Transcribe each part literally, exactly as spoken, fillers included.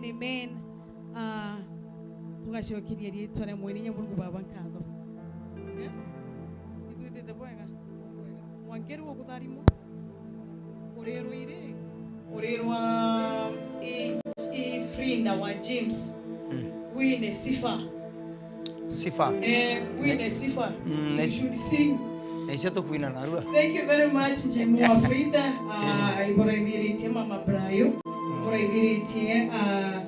Amen. Ah, tugacokeria riitwa ria Mwene Hinya Murungu Baba nkatho. Eh? Itwitite bwega? Mwankeru ukutharimo. Urirwa iri, urirwa i, i Frinda wa James. Mm. Wine sifa. Sifa. Eh, wine sifa. Mm, you should sing. Nicio tukwina narua. Thank you very much, Jemu wa Frida. Ah, iburaithiritie Mama Brayo. Iburaithiritie, ah,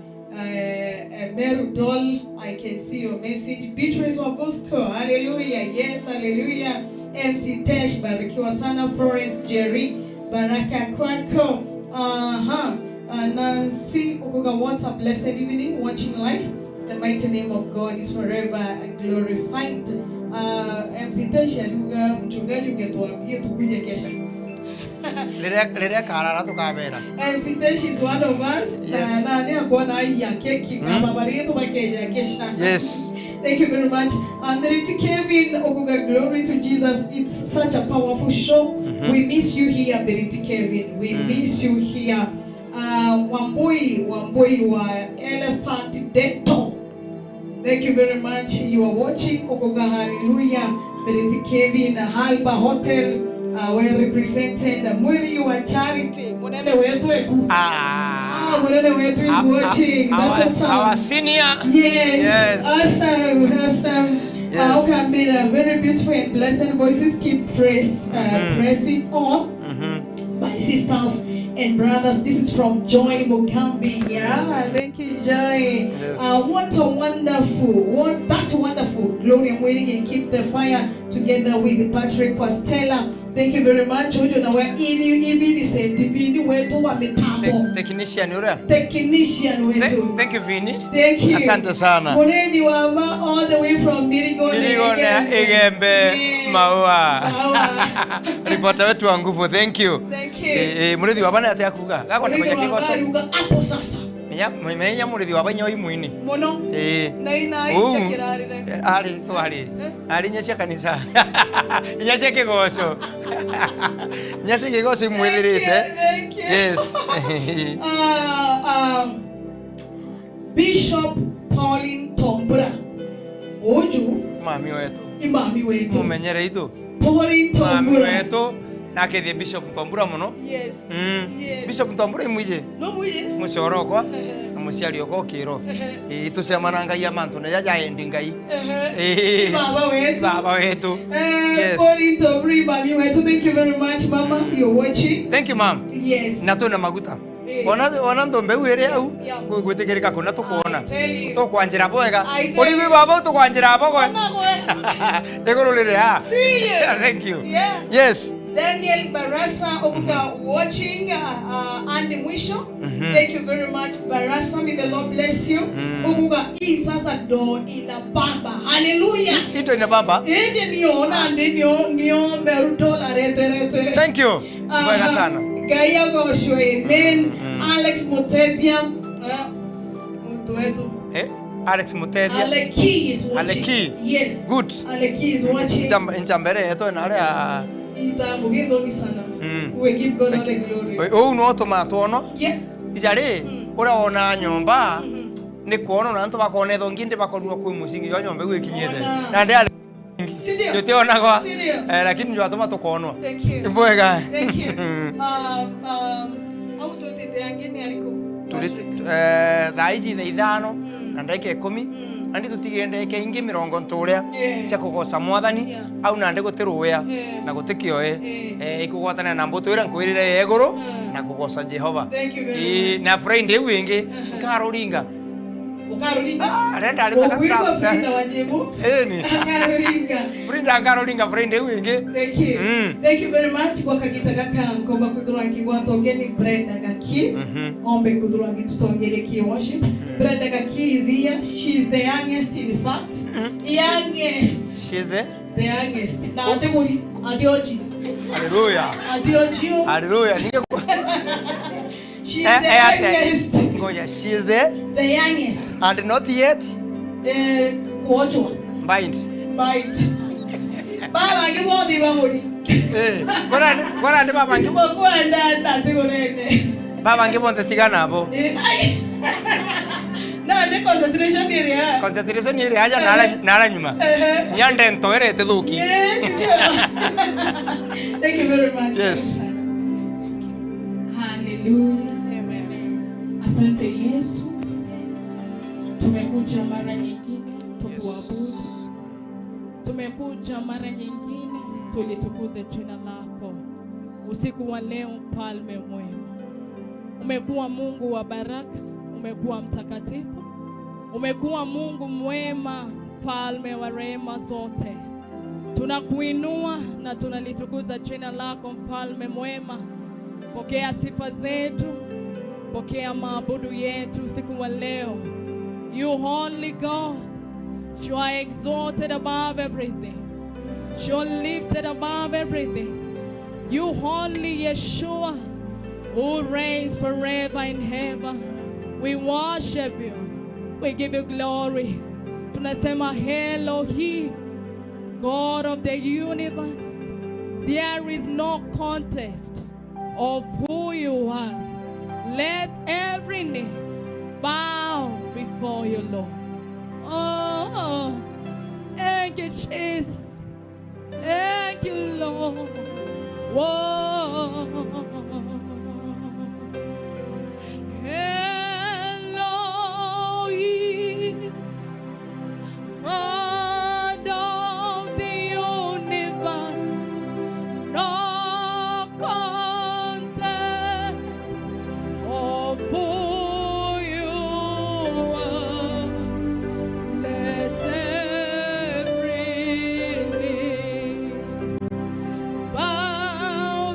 eh, eh, Meru Doll. I can see your message. Beatrice wa Bosco. Hallelujah. Yes, hallelujah. M C Tesh, barikiwa sana. Florence Jerry, baraka kwako. Aha. Uh, Nancy Okuga, what a blessed evening watching live. The mighty name of God is forever glorified. Uh, M C Tesh aliuga, mchungaji, ungetuambie tukuje kesha. Riria, riria karara tukabera. M C Tesh is one of us. Yes. Na, na ni akuona ai ya keki. Mm. Aba bari tu bakeja kesha. Yes. Thank you very much. Uh, Meriti Kevin Okuga, glory to Jesus. It's such a powerful show. Mm-hmm. We miss you here, Meriti Kevin. We Mm. miss you here. Uh, Wambui, Wambui wa Elephant Dental. Thank you very much. You are watching Okuga, hallelujah. Meriti Kevin, Halba Hotel, uh, well represented. Mwiri, you are Charity. Munene wetu eku. Ah. Ah, munene wetu is Our, watching. That's our, awesome. Our senior. Yes. Yes. Awesome, awesome. Yes. Uh, okay, been a very beautiful and blessed voices. Keep press, uh, Mm-hmm. pressing on. Mm-hmm. My sisters and brothers, this is from Joy Mugambi. Yeah, thank you, Joy. Yes. Uh, what a wonderful, what that wonderful Gloria Mwirigi, keep the fire together with Patrick Pastela. Thank you very much. Uju nawe ili, ili ni Saint Vini wetu wa mitambo. Te-, technician uria? Technician wetu. Thank, thank you, Vini. Thank you. Asante sana. Murethi wa ma all the way from Mirigo na Mirigo na Igembe. Igembe, yes. Maua. Maua. Ripota wetu wa nguvu, thank you. Thank you. Eh, eh, Murethi wa bana atia kuga? Gakwa Murethi wa bana kuga hapo sasa. Menya, menya Murethi wa bana oi mwini. Muno. Eh. Na ina Uu, icha kirarire. Eh, ari, twari. Eh? Ari inya cia kanisa. Inya cia kigoco. Inya cia kigoco imwithirite. Thank you, thank you. Yes. Ah, um, Bishop Pauline Tombura. Uju. Mami wetu. I mami wetu. Mumenyere itu. Pauline Mami Tombura. Wetu. Na akethie Bishop Tombura muno. Yes. Mm. Yes. Bishop Tombura imwiji. No mwiji. Mucoro okwa. Ehe. Na muciari okwa ukiro. Ehe. Ii, tucemanangagia mantu na jaja endi Ngai. Ehe. Ii. Ni baba wetu. Baba wetu. Eh, yes. Pauline Tombura, mami wetu. Thank you very much, mama. You're watching. Thank you, mom. Yes. Na twina maguta. Eh. Ona, ona nthumbe u iri au, yeah, gwi-, gwitikirika kuna tukwona. I tell you. Tukwanjira bwega. I tell you. Uri gwi baba tukwanjira bogwe. Ona gwe. Iguru riri ha? See you. Yeah, thank you. Yeah. Yes. Daniel Barasa, okuga, mm-hmm, watching, uh, uh, and mwisho. Mm-hmm. Thank you very much, Barasa. May the Lord bless you. Mm. Okuga, hii sasa ndo inabamba. Hallelujah. Hii ndo inabamba. Ije niyo, ona ndi niyo, niyo Meru Doll areterete. Thank you. Aha. Bwega sana. Ngai agocwe, amen. Mm, mm. Alex Mutethia, eh, muntu wetu. Eh? Alex Mutethia. Aleki is watching. Aleki. Yes. Good. Aleki is watching. Ncha-, ncha mbere yetu na aria. Ita mugithomi sana. Mm. We give God all the glory. Oi, uu no tuma twono. Yeah. Ija ri, mm, uria wona nyomba, mm-hmm, ni kwona na antu bakona ithongi ndi bakorwa kwi mucingi jwa nyomba iu ikinyite. Ona. Na ndi Sindio? Jutionagwa. Sindio? Eh, lakini jwatuma tukonwa. Thank you. Ni bwega. Thank you. Um, um, au tutite angi ni ariku? Turi, Patrick? Eh, thaa iji thaa ithano, mm, na ndagika ikumi. Mm. Na ndi tutigire ndagika ingi mirongo nturia, eh, cia kugoca Mwathani, yeah, au nandi guti ruya, eh, na guti kioe. Eh. Eh, ikugwatanira na mbutu iria nkwirire ya iguru, mm, na kugoca Jehova. Thank you very much. Ii, na Friday iu ingi, aha, nkaruringa. Ukaruringa? Ah, arenda ari thaka. Ukwigua Frida wa Njimu? Eni. Akaruringa. Frida akaruringa Friday iu ingi. Thank you. Mm. Thank you very much. Gwa kagita gaka nkomba kwithirwa nkigwata ugeni Brenda Gaki. Mhm. Ombe kwithirwa ngitutongeria ki worship. Mm. Brenda Gaki is here. She is the youngest, in fact. Mm. Youngest. She is the The youngest. Na atiguri, atioji. Hallelujah. Atioji. Hallelujah. Ninge kwa- She is, eh, the, eh, ate, youngest. Ngoja, she is the, the youngest. And not yet. Eh, kuochwa. Bind. Bind. Baba ngi bothi baguri. Eh, bora, bora ni baba ngi- Isipokuwa ndani na atigurene. Baba ngi bonthe tiga nabo. Eh, ai. Na ni concentration iri ya. Concentration iri aja na ara, na ara nyuma. Ehe. Nyande ntoere itithuki. Yes, ndio. Thank you very much. Yes. Hallelujah. Amen. Asante Yesu. Tumekuja mara nyingine tukuabudu. Tumekuja mara nyingine tulitukuze jina lako. Usiku wa leo, Mfalme mwema, umekuwa Mungu wa baraka, umekuwa mtakatifu, umekuwa Mungu mwema, Mfalme wa rehema zote. Tunakuinua na tunalitukuza jina lako, Mfalme mwema. Pokea sifa zetu, pokea maabudu yetu usiku wa leo. You holy God, you are exalted above everything. You are lifted above everything. You holy Yeshua, who reigns forever and ever. We worship you. We give you glory. Tunasema Elohim, God of the universe. There is no contest of who you are. Let every knee bow before you, Lord. Oh, thank you, Jesus. Thank you, Lord. Whoa. Elohim, God of the universe, no contest of who you are. Let every knee bow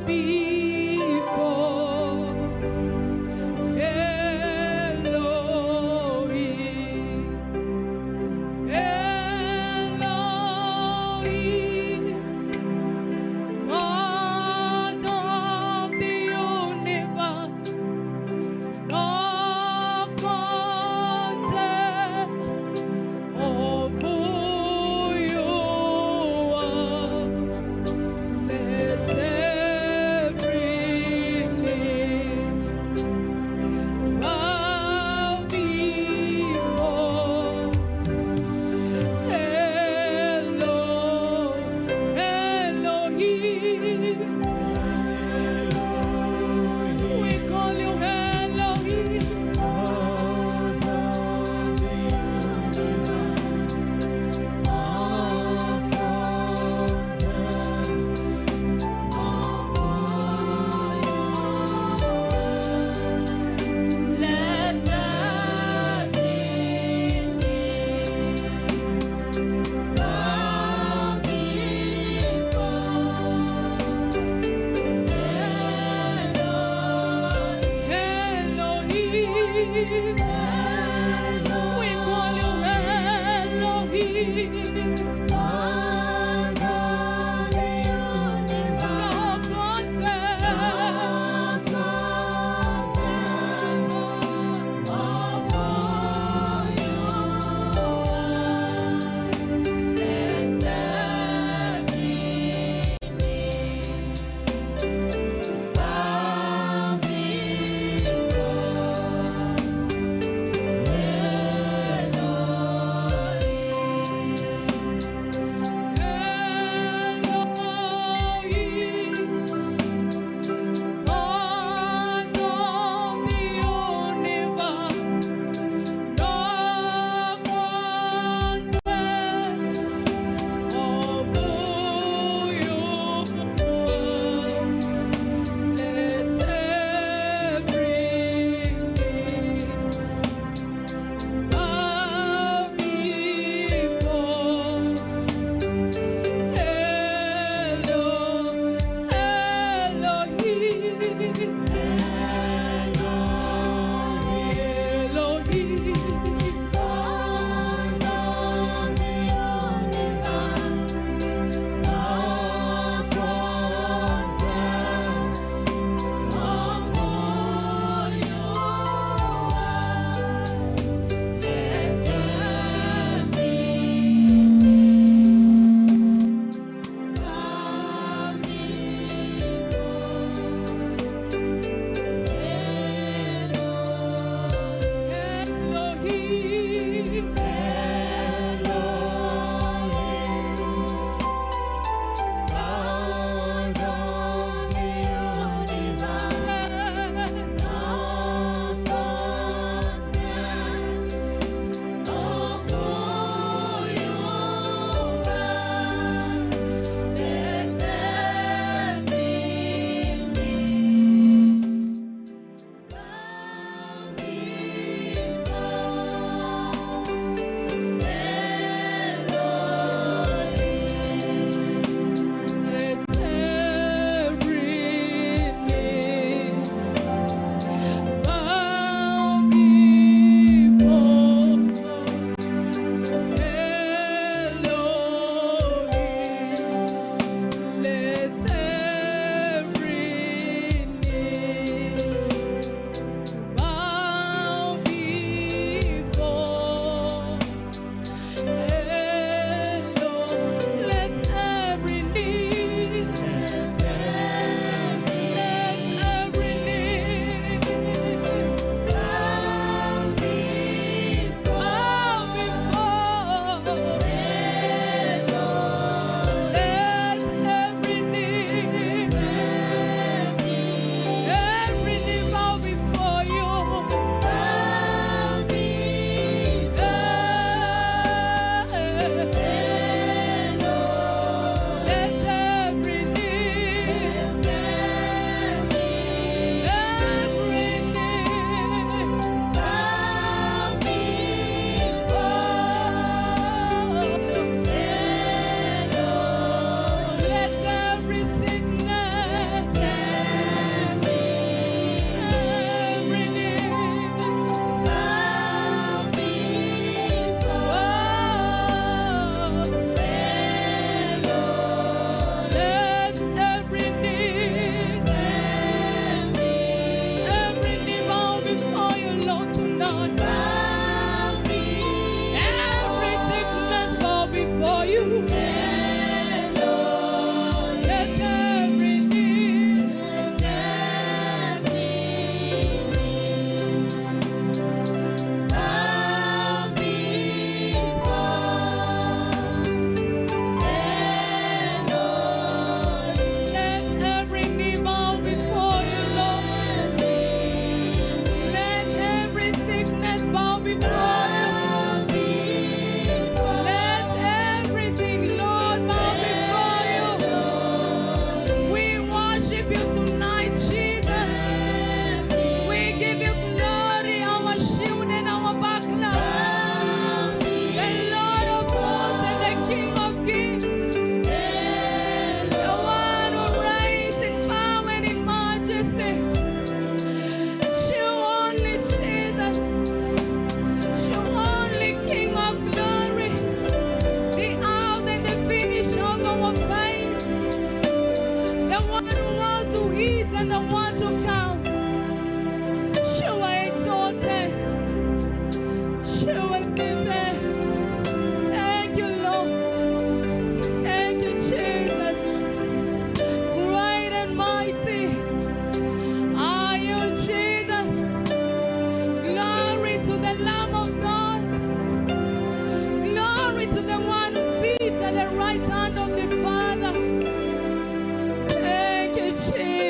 And the one to come. You are exalted. You will be there. Thank you, Lord. Thank you, Jesus. Great and mighty are you, Jesus. Glory to the Lamb of God. Glory to the one who sits at the right hand of the Father. Thank you, Jesus.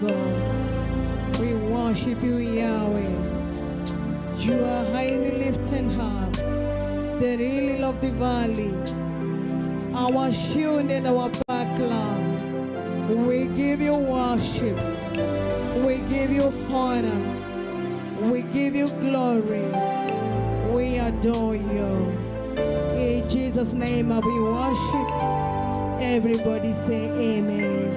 God. We worship you, Yahweh. You are highly lifted up, the lily of the valley, our shield and our buckler. We give you worship. We give you honor. We give you glory. We adore you. In Jesus' name, uh, we worship. Everybody say amen.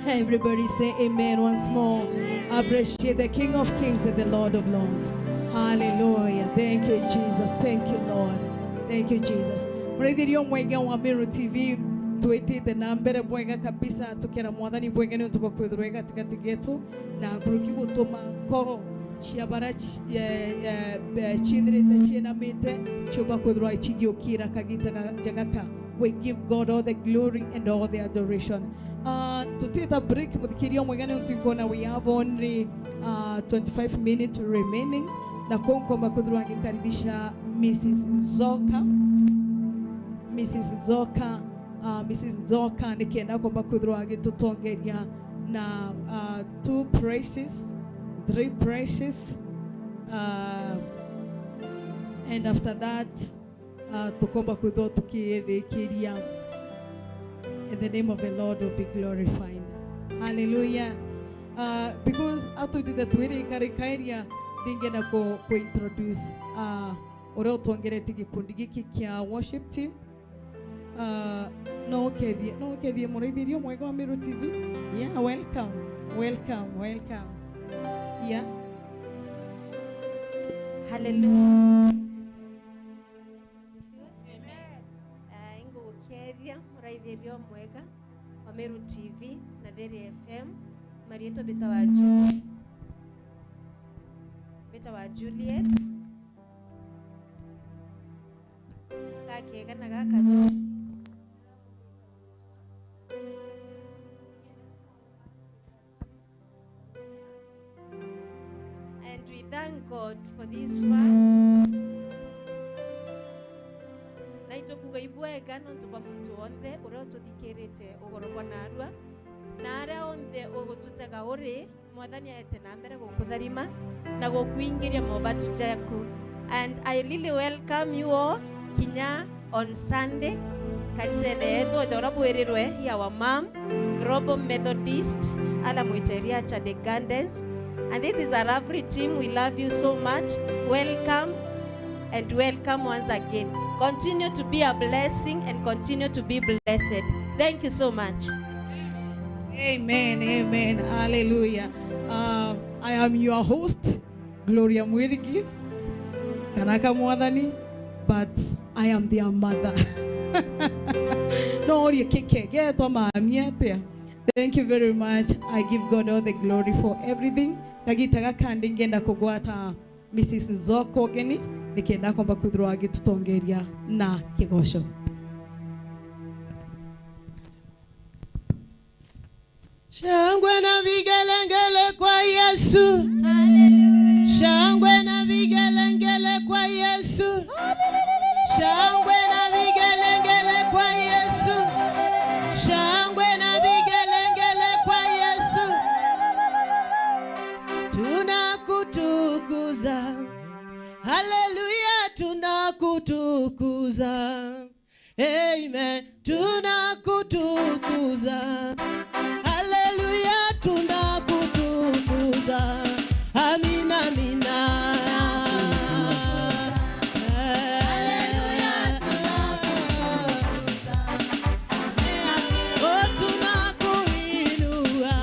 Everybody say amen once more. Appreciate the King of Kings and the Lord of Lords. Hallelujah. Thank you, Jesus. Thank you, Lord. Thank you, Jesus. Muraithiria umwega wa Meru T V, twitite na mbere bwega kabisa, tukera Mwathani bwega ni untu bwa kwithirwa e gatigati getu na nkuruki gutuma nkoro cia bara ci-, e, e, e, ciithirite ciinamite, ciumba kwithirwa cigiukira kagita ga-, ja gaka. We give God all the glory and all the adoration. Ah, tutita break, muthikiria mwega, ni untu ikwona we have only, ah, twenty-five minutes remaining. Na kou nkomba kwithirwa ngikaribisha Missus Nzoka. Missus Nzoka, ah, Missus Nzoka, nikenda komba kwithirwa agitutongeria na, ah, two praises, three praises, ah, and after that, ah, tukomba kwithirwa tukirikiria. And the name of the Lord will be glorified. Hallelujah. Ah, because atwitite twirikarikairia, ndingenda ku, ku introduce, ah, uria utongeretie gikundi giki kia worship team. Ah, no ukethie, no ukethie muraithiria umwega wa Meru T V. Yeah, welcome, welcome, welcome. Yeah. Hallelujah. Amen. Ah, ingugukethia muraithiria umwega wa Meru T V na Thiri F M. Marietwa mbitawa Juliet. Mbitawa Juliet. Gakega na gakatho. And we thank God for this far. Na itukuga ibwega nontu bwa muntu wonthe uria ututhikirite ugoro bwa narua, na aria onthe ugututega uri, Mwathani aete na mbere gukutharima na gukwingiria mobatu jaku. And I really welcome you all kinya on Sunday, kanisene yetu, o ja uria bwirirwe, ya wa mam, Global Methodist, ala mwiteria Chade Gardens. And this is a lovely team. We love you so much. Welcome and welcome once again. Continue to be a blessing and continue to be blessed. Thank you so much. Amen, amen. Hallelujah. Uh, I am your host, Gloria Mwirigi, kana ka Mwathani, but I am their mother. No urie kike, getwa mami atia? Thank you very much. I give God all the glory for everything. Kagita gaka ndingenda kugwata Missus Nzoka ugeni, nikenda komba kwithirwa agitutongeria na kigoco. Shangwe na vigelegele kwa Yesu. Hallelujah. Shangwe na vigelegele kwa Yesu. Hallelujah. Shangwe na vigelegele kwa Yesu. Shangwe na vigelegele kwa Yesu. Tunakutukuza. Hallelujah, tunakutukuza. Amen. Tunakutukuza. Hallelujah, tunakutukuza. Amina, amina. Hallelujah, tunakutukuza. Oh, tunakuinua.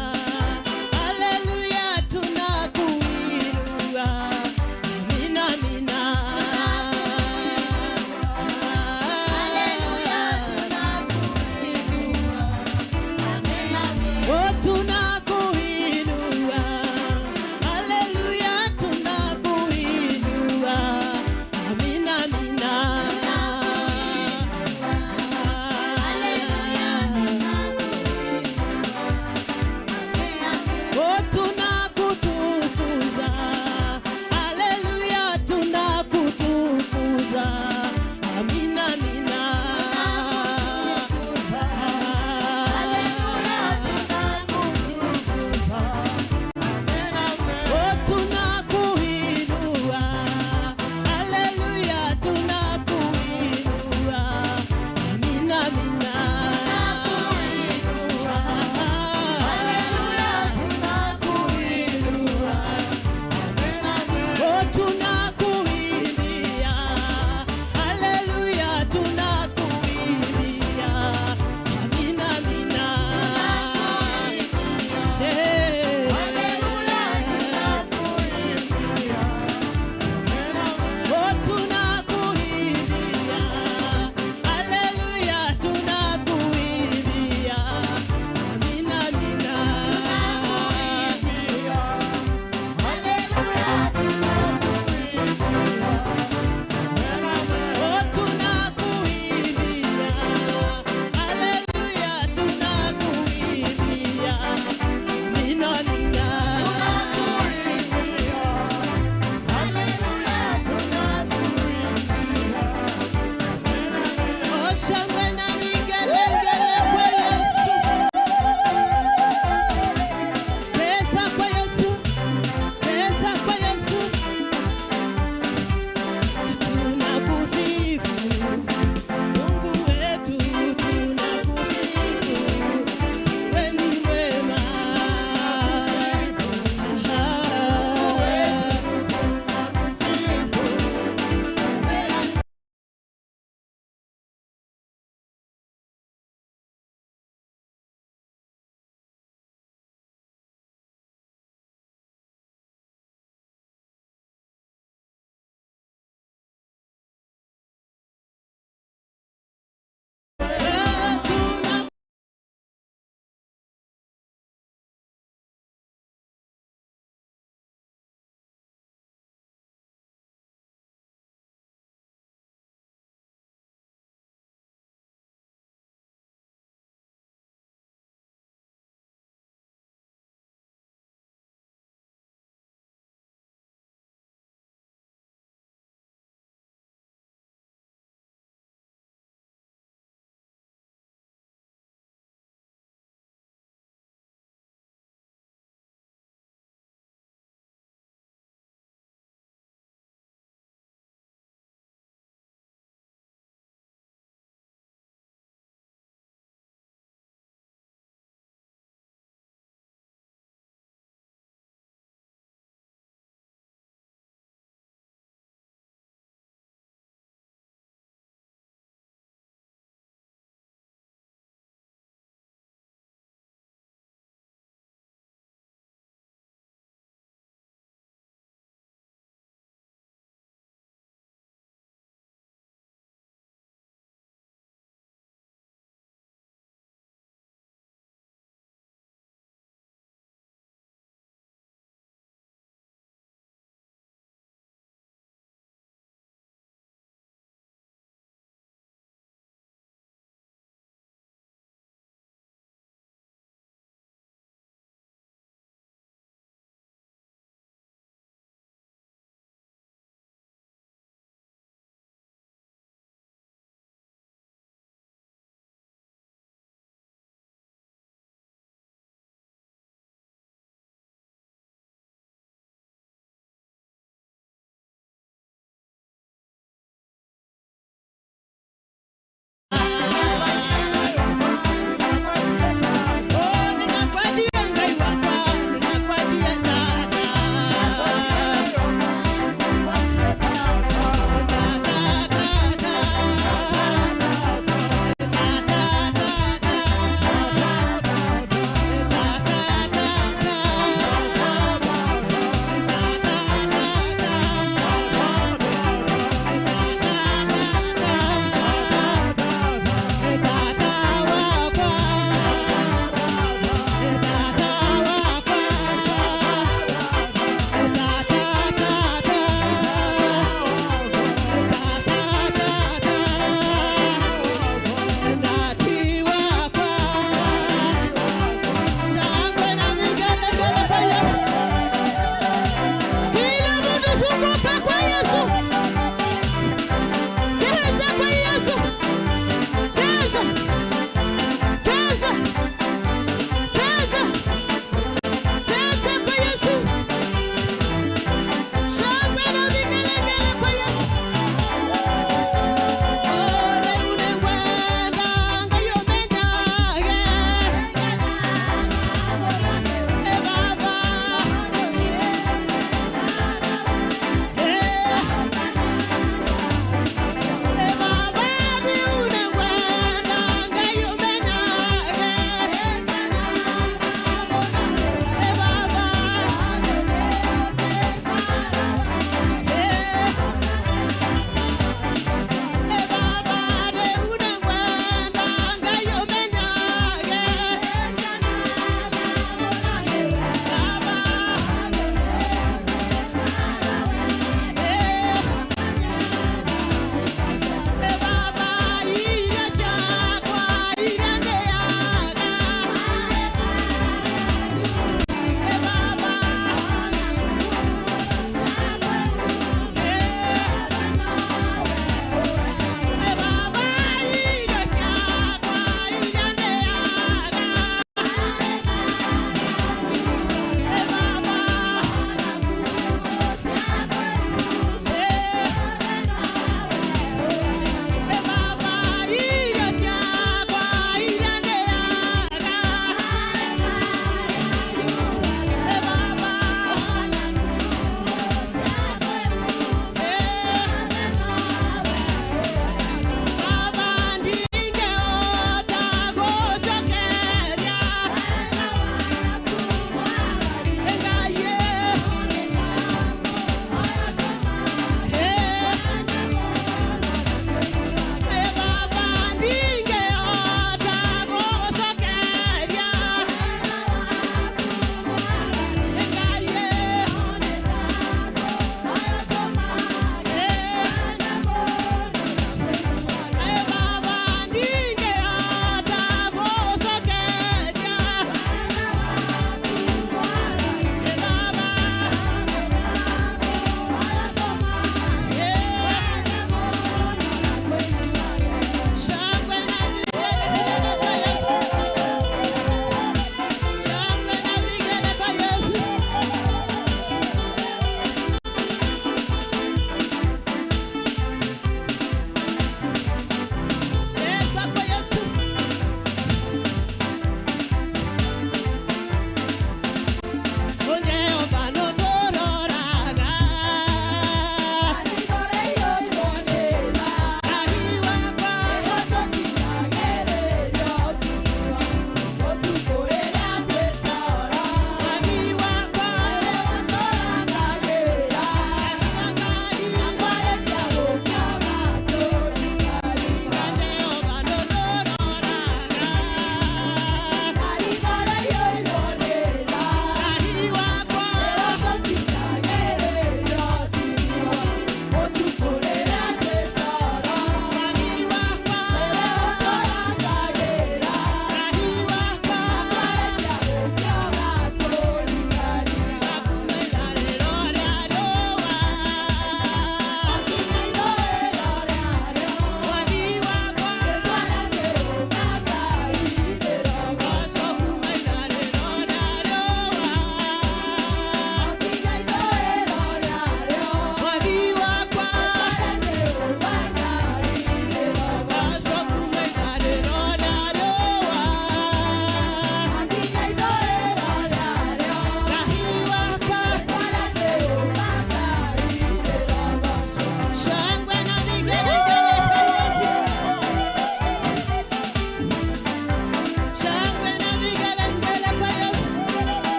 Hallelujah, tunakuinua. Amina, amina. Hallelujah, tunakuinua.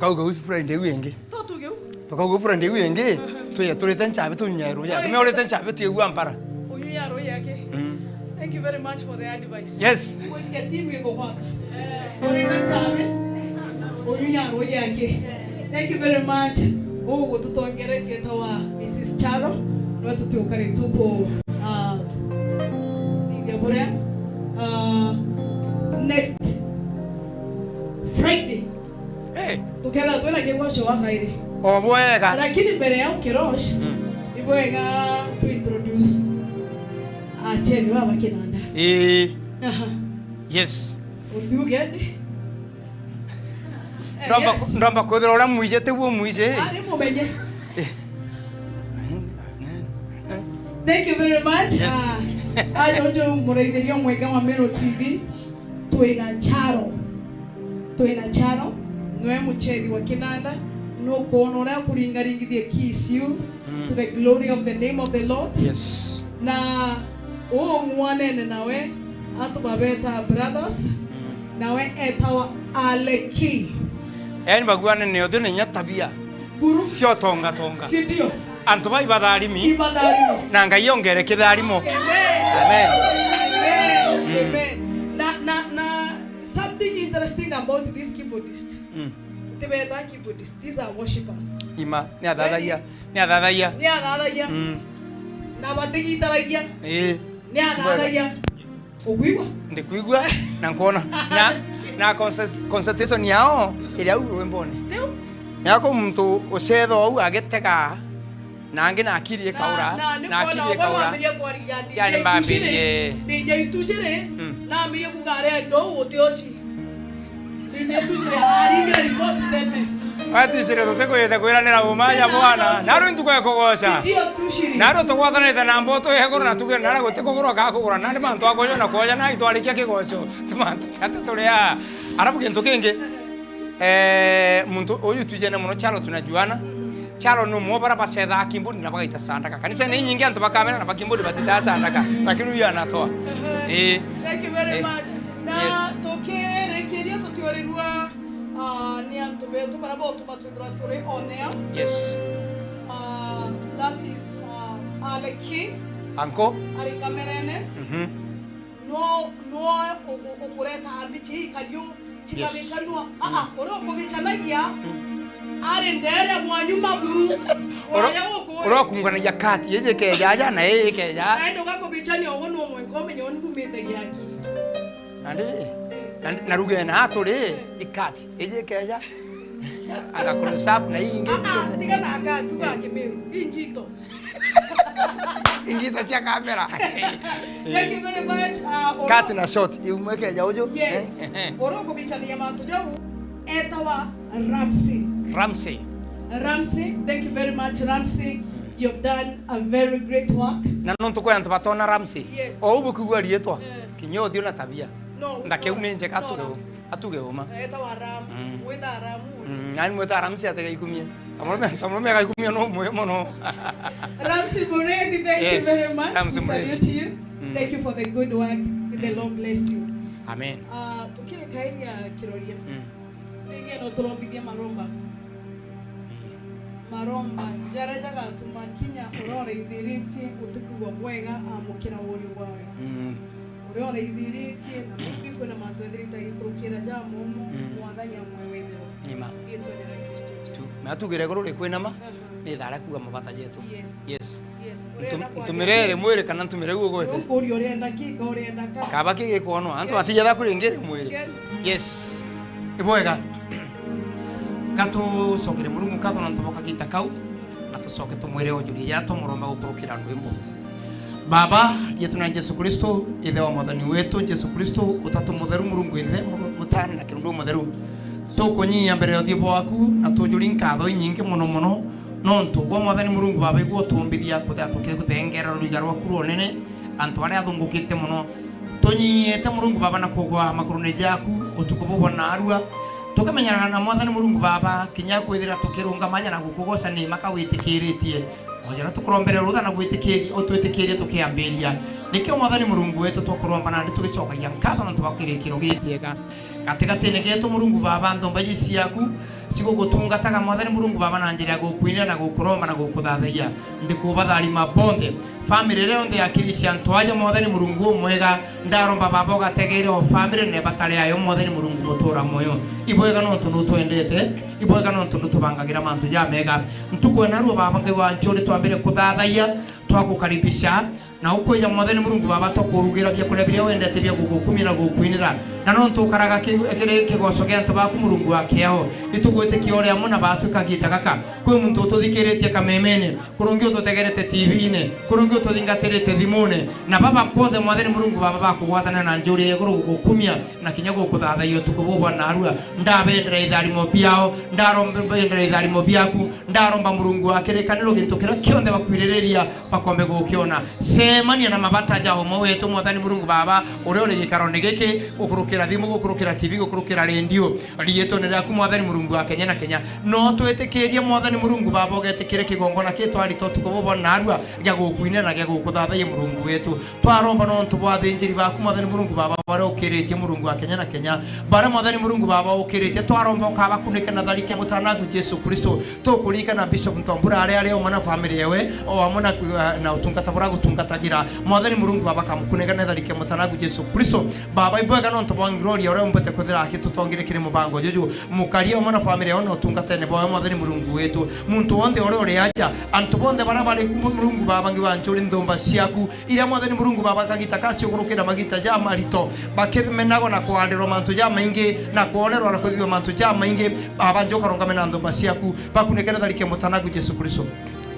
Tukauga usi Friday iu ingi. To tuge u. Tukauga Friday iu ingi. Tuya turite nchabi tunyunya ruya. Oi. Tumeurite nchabi tuigua mpara. Uyu ya roho yake. Mm. Thank you very much for the advice. Yes. Kuthika timu iko kwaka. Urite nchabi. Uyu ya roho yake. Thank you very much. Ugututongeretie ta wa Missus Charo. No tutiukari tuku, ah, thithia buria, ah, next Friday. Eh. Tukethira twina kigoco wa kairi. O bwega. Lakini mbere ya ukirosh, mm, ni bwega tu introduce acheni baba kinanda. Ii. Aha. Yes. Uthiuge ndi. Eh, ndomba, yes, ndomba kwithira uria mwiji tiguo mwiji. Ari mumenye. Eh. Thank you very much. Yes. Ah, ajo ujo muraithirio mwega wa Meru T V. Twina Charo. Twina Charo. Nwe muchethi wa kinanda. Nukwona uria akuringaringithia keys iu, mm, to the glory of the name of the Lord. Yes. Na uu ng'wanene nawe, antu babeta brothers, mm, nawe etawa Aleki. Yaani baguanene uthiu na inya tabia. Buru. Cio tonga tonga. Si ndio? Antu ba ibatharimi. Ibatharimi. Na Ngai ongere kitharimo. Amen. Amen. Amen. Mm. Amen. Na, na, na something interesting about this keyboardist. Mm. Tibeta keyboardist. These are worshippers. Ima, ni athathagia. Ni athathagia. Ni athathagia. Mm. Na batigitaragia. Ii. Ni athathagia. Ukwigua? Ndikwigua, na nkwona. Na, na conce-, concentration yao iri au rwimbone. Riu? Yako muntu ucetha au agitega, na angi na akiri ikaura, na, na, na akiri ikaura. Wambiria kwarigia, yani, mbambirie. Ndinja ituciri, mm, nambirie kuga aria ndo utioci. Ndinja ituciri, aringira ripoti tene. Atucire tutikwite kwiranira uma ya Bwana. Naru ntuku ya kugoca. Naru tugwathanite na mboto ya iguru na tuge, nara guti kugura ka kugura, nari mantu a kuja na kuoja, na itwarikia kigoco. Ti mantu jate turi aa. Arabu kintu kingi, eh, muntu uyu twijene muno, Charo tunajuana. Charo ni umwe bara bacethaa kimbuni na bagaita sandaka. Kanisa ni nyingi antu bakamena na bakimbuni batitaa sandaka. Lakini uyu anatoa. Ii. Thank you very much. Yes. Na tukirikiria tutiurirua Ah, ni antu betu bara botuma twithirwa turi on air. Yes. Ah, that is, ah, Aleki. Anko. Ari kamerene. Mhm. No, no uku-, ukureta mbichi ikariu, yes, chikabicanua. Ah, ah, uria ukubicanagia, mm, ari ndere mwanyu maburu. Ura-, uraya uku-, uria ukunganagia kati, iji ikeja aja na ii ikeja. Naende ugakubicania ugu no mwenka umenye uni bumite giaki. Nandi ri, na, na ruge na aturi, ikati, iji ikeja. Anga close up na ii ingi. Ah, ah, tiga na akati, tuga Kimiru, ingito. Ingito cia kamera. Thank you very much, uh, oro- Cut na short, iu mwekeja uju. Yes. Eh? Oro kubichania mantu jau, etawa Ramsey. Ramsey. Ramsey, thank you very much, Ramsey. You have done a very great work. Na nontu kwi antu batona Ramsey. Yes. O ubu kigua riitwa. Eh. Kinya uthiu na tabia. No, ndakeu ni njega no, atuge u-, Ramsey. Atuge uma. Etawa Ram. Mm. Mwita Ram. Mm, nani mwita Ramsey atega ikumie? Tamurume, tamurume agaikumia no mwe mono. Ramsey Muredi, thank you very much. Yes, Ramsey Muredi. We salute you. Mm. Thank you for the good work. May the Lord bless you. Amen. Ah, tukiri kairia kiroria. Mm. Ringi no turombithia maromba. Maromba jaria jagatuma kinya uria uraithiritie utikwigua bwega amukira urio bwawe. Mm. Uria uraithiritie na maybe kwina mantu ethirite agikurukira jamomo, mm, Mwathani amwe withirwa. Ima. Riitwa ria Kristo Jesu. Tu, na tugire iguru rikwinama, aha, ni thaara kuuga mabata jetu. Yes. Yes. Yes, ntum-, urenda kwaria ntumire iri mwiri kana ntumire guo gwete? Ukuria urenda ki, ka urenda ka? Kaba ki gikwonwa, antu, yes, batijatha kuri ngi iri mwiri. Ken- Yes. Ibwega. Ka tucokere Murungu nkatho nontu bwa kagita kau, na tucoke tumwire onjuria jaria twamuromba gukurukira rwimbo. Baba, rietwa na Jesu Kristo, Ithe wa Mwathani wetu Jesu Kristo, Utatu Mutheru, Murungu Ithe, Muru-, Mutana na Kirundu Mutheru, tukunyia mbere ya uthiu bwaku na tujuri nkatho inyingi mono mono, nontu bwa Mwathani Murungu Baba, igwe utumbithia kuthea tukiguthengerera ruiga rwaku rwa unene, antu aria athungukite mono. Tunyiite Murungu Baba na kugwa magurune jaku utuku bubu na arua, tukamenyana na Mwathani Murungu Baba, kinya kwithira tukirungama aja na gukugoca ni maka witikiritie. Oja na tukurombere rutha na gwitikiria, utwitikirie tukiambiria. Nikio Mwathani Murungu wetu twakuromba nandi tugicokagia nkatho nontu bwa kirikiro gikiega gatigatine getu Murungu Baba, nthomba iji ciaku, cigugutungataga, Mwathani Murungu Baba, na njira ya gukwinira na gukuromba na gukuthathayia. Ndikubatharima bonthe. Family iria yonthe yakiricia antu aja, Mwathani Murungu umwega, ndaromba Baba ugategeere o family na ibatari yayo, Mwathani Murungu mutura mwoyo. Ibwega nontu nutwendete, ibwega nontu nutubangagira mantu jamega. Ntuku ya narua Baba Ngai wa nchuri twambire kuthathayia, twagukaribisha, na ukwija Mwathani Murungu Baba, tukurugira biakuria biria wendete bia gugukumia na gukwinira. Na nontu ukaraga ki-, kiri kigoco gia antu baku Murungu wa kiao, itugwitikia uri amwe na batwi kagiita gaka. Kwi muntu ututhikiritie kamemene, kurungi ututegerete T V-ini, kurungi ututhingatirite thimune, na baba bonthe Mwathani Murungu Baba bakugwatana na njuri ya iguru gugukumia na kinya gukuthathayia utuku buu bwa narua. Ndabendera itharimo biao, ndaromba bendera itharimo biaku, ndaromba Murungu wa kirikaniro gintu kiria kionthe bakwiririria bakombe gukiona. Cemania na mabata ja umwe wetu, Mwathani Murungu Baba, uria uri gikarone giki, gukurukira thimu, gukurukira T V, gukurukira redio. Riitwene riaku, Mwathani Murungu wa Kenya na Kenya, no twitikirie, Mwathani Murungu Baba, ugetikire kigongona kitwarite utuku buu bwa narua gia gukwinira na gia gukuthathayia, Murungu wetu. Twaromba nontu bwa athinjiri baku, Mwathani Murungu Baba, baria ukiritie, Murungu wa Kenya na Kenya, baria, Mwathani Murungu Baba, ukiritie, twaromba ukabakunike na tharike mutanagu Jesu Kristo. Tukuririkana Bishop Ntombura aria ari omwe na family yewe, o amwe na, na utungata buria agutungatagira. Mwathani Murungu Baba, kamukunike na tharike mutanagu Jesu Kristo. Baba, ibwega nontu bwa glory uria umbite kwithira akitutongire kiri mubango juju. Mukarie omwe na family yewe na utungatene bwawe, Mwathani Murungu wetu. Muntu wonthe uria uri aja, antu bonthe baria bari ku, Murungu Baba, ngi wa nchuri nthumba ciaku, iria, Mwathani Murungu Baba, kagita ka ciugurukira magita ja marito, bakimenagwa na kwandirwa mantu ja maingi, na kwonerwa na kwithithua mantu ja maingi, Baba, njuka rungame na nthumba ciaku, bakunike na tharike mutanagu Jesu Kristo.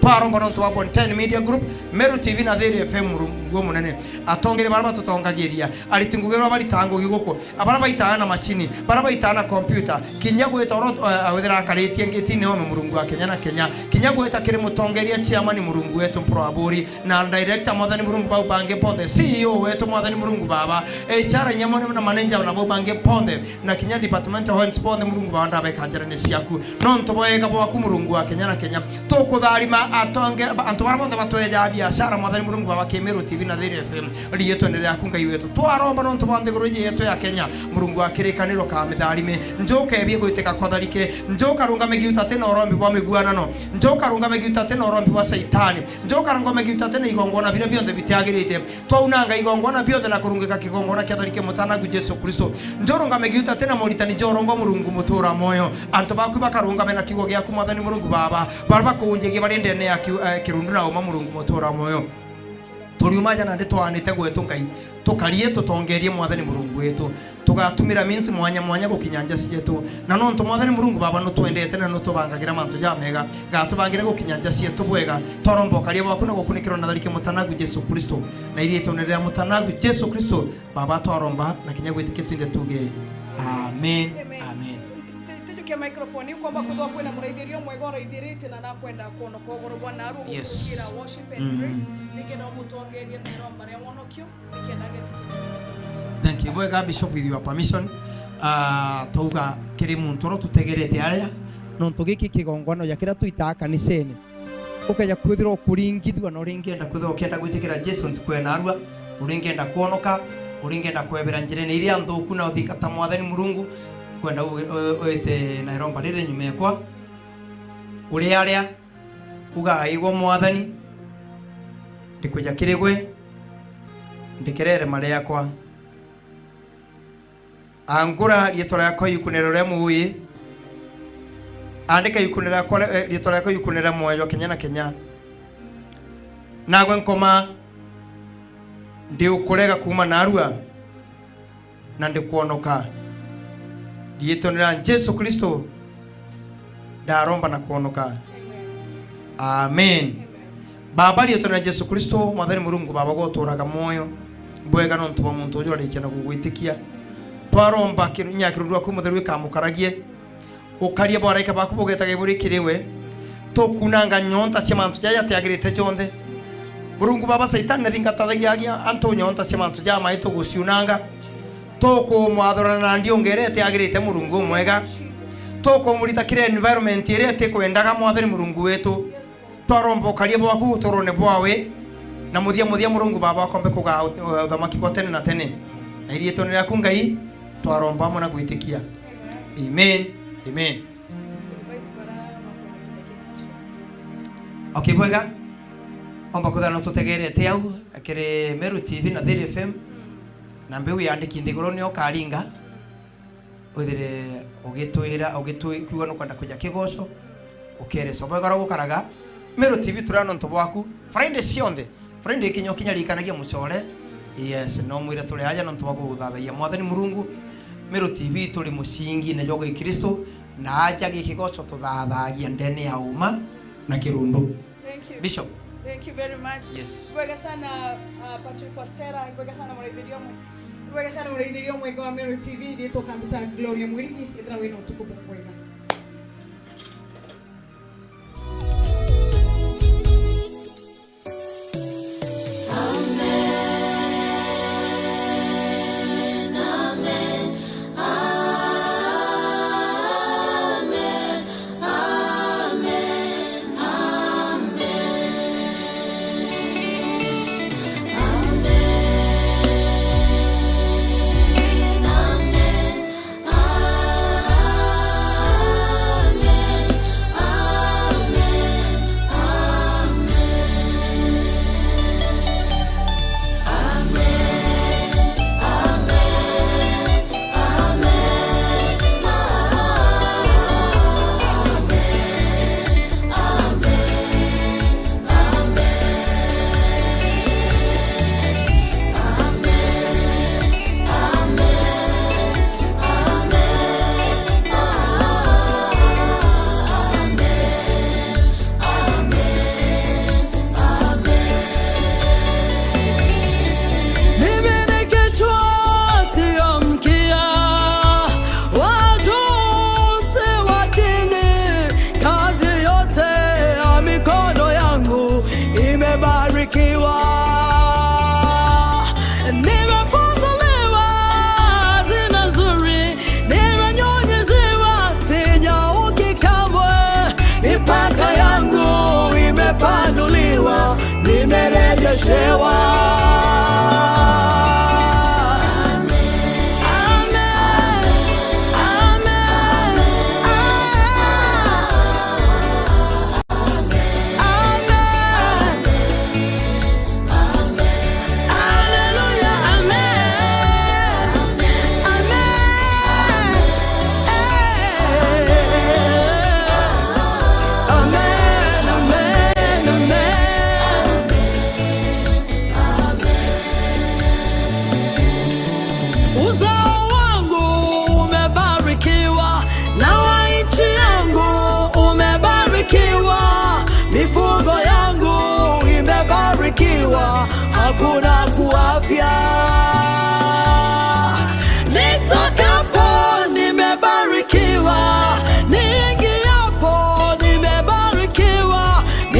Twaromba nontu bwa Bonten Media Group, Meru T V na Thiri F M, Murungu umunene. Atongeria baria batutongagiria, ariti ngugi baria baritaa ngugi guku, baria baitaga na macini, baria baitaga na computer, kinya gwita oro, eh, withira akaritie ngitine ome, Murungu wa Kenya na Kenya, kinya gwita kiri mutongeria chairman, Murungu wetu, Mpuru Aburi, na director, Mwathani Murungu, bau bangi bonthe, C E O wetu, Mwathani Murungu Baba, H R nyamwe na manager na bau bangi bonthe, na kinya department heads bonthe, Murungu Baba, ndabeka njarene ciaku, nontu bwa wega bwaku, Murungu wa Kenya na Kenya. Tukutharima atonge, antu baria bonthe batwejaga biashara, Mwathani Murungu Baba, Kimeru T V na Thiri F M, riitwene riaku Ngai wetu. Twaromba nontu bwa nthiguru iji yetu ya Kenya, Murungu wa kirikaniro, kamitharime. Njuka ebie gwitika kwa tharike, njuka rungame giuta ati na urombi bwa miguanano, njuka rungame giuta ati na urombi bwa Saitani, njuka rungame giuta ati na igongona biria bionthe bitiagirite. Twaunanga igongona bionthe na kurungika kigongona kia tharike mutanagu Jesu Kristo. Njurungame giuta ati na muritani, njorongwa Murungu mutura mwoyo. Antu baku bakarungame na kiugo giaku, Mwathani Murungu Baba. Baria bakuunjagia bari ndene ya kiu-, eh, kirundu na uma, Murungu mutura mwoyo. Turiuma aja nandi twaanite gwetu Ngai. Tukarie tutongerie, Mwathani Murungu wetu. Tugatumira means mwanya mwanya gukinya nja cietu. Na nontu, Mwathani Murungu Baba, nutwendete na nutubangagira mantu jamega, gatubangire gukinya nja cietu bwega. Twaromba ukaria bwaku na gukunikirwa na tharike mutanagu Jesu Kristo. Na iriitune ria mutanagu Jesu Kristo, Baba, twaromba na kinya gwitikia twinthe tuge, Amen. Amen. Amen. Te-, tejukia microphone, ukomba kwithwa kwina muraithiria umwega uraithirite na nakwenda kuonoka ugoro bwa naru. Yes. Gukurukira worship and, mm, praise, nikenda umutongerie na iromba ria wonokio. Thank you. Bwega, Bishop, with your permission, ah, twauga kiri muntu uria tutegerete aria, nontu giki kigongwana ja kiria twitaa kanisene. Ukeja kwithirwa ukuringithua na uringienda kwithirwa ukienda gwitikira Jesu ntuku ya narua, uringienda kwonoka, uringienda kwebera njirene iria nthuku na uthingata Mwathani Murungu, kwenda u-, u-, wite na iromba riri nyuma yakwa. Uri aria, uga, "Aigwa Mwathani, ndikwija kiri gwe, ndikirere mari yakwa." Angura riitwa riakwa iukuniro ria muui, andika iukuniro riakwa ri-, eh, riitwa riakwa iukuniro ria mwoyo jwa kenya na kenya. Nagwe nkoma, ndiukurega kuuma narua, na ndikwonoka. Riitwene ria Jesu Kristo, ndaromba na kwonoka. Amen. Baba, riitwene ria Jesu Kristo, Mwathani Murungu, Baba, gwe uturaga mwoyo. Bwega nontu bwa muntu uju arikia na gugwitikia. Twaromba kiru-, inya kirundu rwaku mutheru ikamukaragie. Ukaria bwa araika baku bugetage buri kiri we. Tukunanga nyonta cia mantu jaja jatiagirite jonthe. Murungu Baba, Saitani nathingatathagia antu nyonta cia mantu jamai tuguciunanga. Tukumwathurana na ndiunga iria itiagirite, Murungu umwega. Tukumurita kiri environment iria itikwendaga, Mwathani Murungu wetu. Twaromba ukaria bwaku uturone bwawe, na muthia muthia Murungu Baba akombe kugaa ut-, uthamaki bwa tene na tene. Na iriitwene riaku Ngai, twaromba amwe na gwitikia. Amen. Amen. Okay, bwega. Omba kwithira no tutegerete au kiri Meru T V na Thiri F M. Na mbiu yandiki nthiguru nio ukaringa. Withire ugitwira, ugitwi-, ukiuga nukwenda kuja kigoco, ukereca. Bwega ro gukaraga. Meru T V turi nontu bwaku. Friday cionthe. Friday kinya kinya ririkanagia mucore. Yes, no mwire turi aja nontu bwa kuguthathagia Mwathani Murungu. Meru T V turi mucingine jwa Gikristo, na aja gikigoco tuthathagia ndene ya uma na kirundu. Thank you. Bishop. Thank you very much. Yes. Ibwega sana, uh, Patrick Wastera, ibwega sana muraithiria umwe. Ibwega sana muraithiria umwe wa Meru T V, riitwa kambita Gloria Mwirigi, ithira wina utuku bwega.